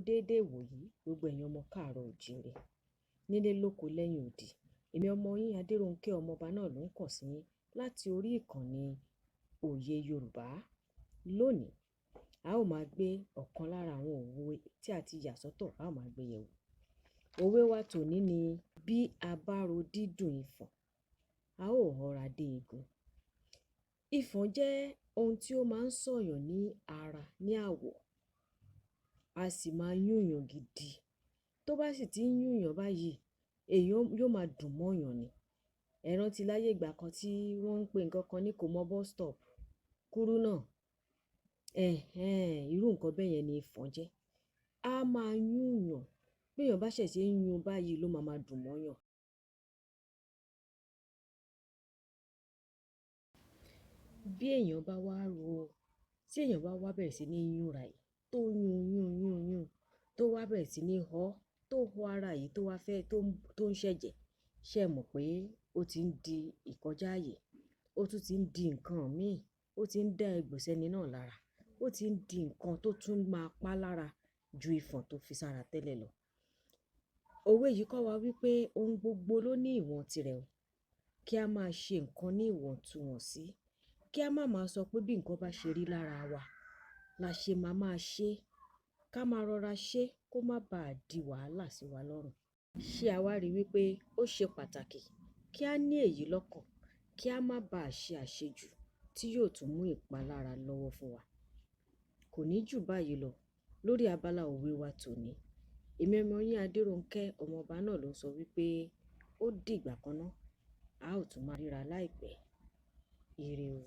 Déédé ìwòyí, gbogbo ẹ̀yin ọmọ káàárọ̀ oòjíire, nílé lóko lẹ́yìn odi. Èmi ọmọ yín Adéronkẹ́ ọmọọba náà ló ń kàn sí yín láti orí ìkànnì Òye Yorùbá. Lónìí, a ó máa gbé ọ̀kan lára àwọn òwe tí a ti yà sọ́tọ̀, a ó máa gbé yẹ̀wò. Òwe wa tòní ni bí a bá ro dídùn ìfọ̀n, a ó họra dé egun. Ìfọ̀n jẹ́ ohun tí ó máa ń sọ̀yàn ní ara ní àwọ̀, a sì máa yúnyàn gidi. Tó bá sì ti ń yúnyàn báyìí, èèyàn yóò máa dùn mọ́yàn ni. Ẹ rántí láyé ìgbà kan tí wọ́n ń pè nǹkan kan ní kò mọ bus stop, kúrú náà. Ẹ̀hẹn, irú nǹkan bẹ́ẹ̀ yẹn ni ìfọ̀n jẹ́. A máa yúnyàn. Bí èèyàn bá ṣẹ̀ ṣe ń yún báyìí ló máa máa dùn mọ́yàn. Bí èèyàn bá wá ro, tí èèyàn bá wá bẹ̀rẹ̀ sí ní yúnra ẹ̀, tó yún, yún, yún, yún, tó wá bẹ̀rẹ̀ sí ní họ́, tó họ́ ara yìí tó wá fẹ́, tó ń ṣẹ̀jẹ̀, ṣé ẹ mọ̀ pé ó ti ń di ìkọjá ààyè, ó tún ti ń di nǹkan míì, ó ti ń dá egbò sẹ́ni náà lára, ó ti ń di nǹkan tó tún máa pa lára ju ìfọ̀n tó fi sára tẹ́lẹ̀ lọ. Òwe yìí kọ́ wa wípé ohun gbogbo ló ní ìwọ̀n tirẹ̀ o. Kí a máa ṣe nǹkan ní ìwọ̀ntúnwọ̀nsí. Kí a má máa sọ pé bí nǹkan bá ṣe rí lára wa, la ṣe máa máa ṣe. Ká máa rọra ṣe kó má ba à di wàhálà sí wa lọ́rùn. Ṣé a wá rí wípé ó ṣe pàtàkì kí a ní èyí lọ́kàn, kí a má ba à ṣe àṣejù tí yóò tún mú ìpalára lọ́wọ́ fún wa. Kò ní jù báyìí lọ lórí abala òwe wa tòní. Èmi ọmọ yín Adéronkẹ́ ọmọọba náà ló ń sọ wípé ó dìgbà kan náà, a ó tún máa ríra láìpẹ́. Ire o.